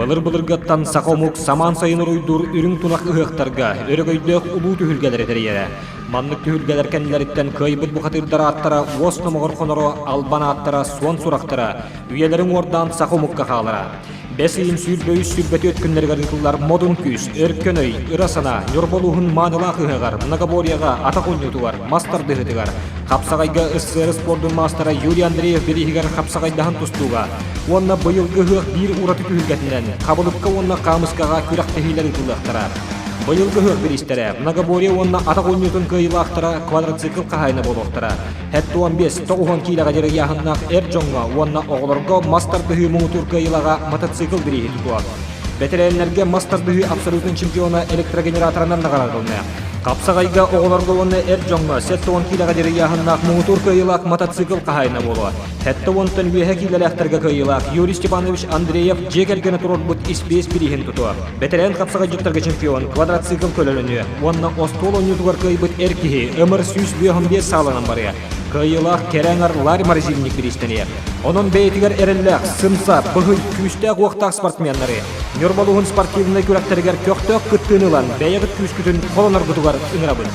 Былыр-былыргаттан саха омук самаан сайын уруйдуур үрүҥ тунах ыһыахтарга өрөгөйдөөх улуу түһүлгэлэри тэрийэрэ. Маннык түһүлгэлэр кэннилэриттэн кыайбыт бухатыырдар ааттара уос номоҕор хоноро, албан ааттара суон сурахтара, үйэлэрин уордаан саха омукка хаалара. Бэс ыйын 23-24 күннэригэр ыытыллар Модун күүс, Өркөн өй, Ыра санаа, Ньурба улууһун маанылаах ыһыаҕар, многоборьеҕа, атах оонньуутугар, мас тардыһыытыгар, хапсаҕайга СССР спордун маастара Юрий Андреев бирииһигэр хапсаҕайдаһан тустууга уонна быйылгы ыһыах биир ураты түһүлгэтинэн хабылыкка уонна хаамыскаҕа күрэхтэһиилэр ыытыллыахтара. Быйылгы ыһыах бириистэрэ многоборье уонна атах оонньуутун кыайыылаахтара квадроцикл хаһаайына буолуохтара. 75 90 киилэҕэ диэри ыйааһыннаах эр дьоҥҥо уонна оҕолорго мас тардыһыы муҥутуур кыайыылааҕа мотоцикл бирииһи тутуо. Бэтэрээннэргэ мас тардыһыы абсолютнай чемпиона электрогенераторынан наҕараадаланыа. Хапсаҕайга оҕолорго уонна эр дьоҥҥо 70 киилэҕэ диэри ыйааһыннаах муҥутуур кыайыылаах мотоцикл хаһаайына буолуо. 70-тан үөһэ киилэлээхтэргэ кыайыылаах Юрий Степанович Андреев дьиэ кэргэнэ туруорбут испиэс бирииһин тутуо. Бэтэрээн хапсаҕайдьыттарга чемпион квадроцикл көлөлөнүө уонна остуол оонньуутугар кыайбыт эр киһи ымыр 155 сааланан барыа. Кыайыылаах кэрэ аҥар Ларь морозильник бириистэниэ. Онон бэйэтигэр эрэллээх, сымса, быһый, күүстээх-уохтаах спортсменнары Ньурба улууһун спортивнай күрэхтэригэр көхтөөх кыттыыны ылан бэйэҕит күүскүтүн холоноргутугар ыҥырабын.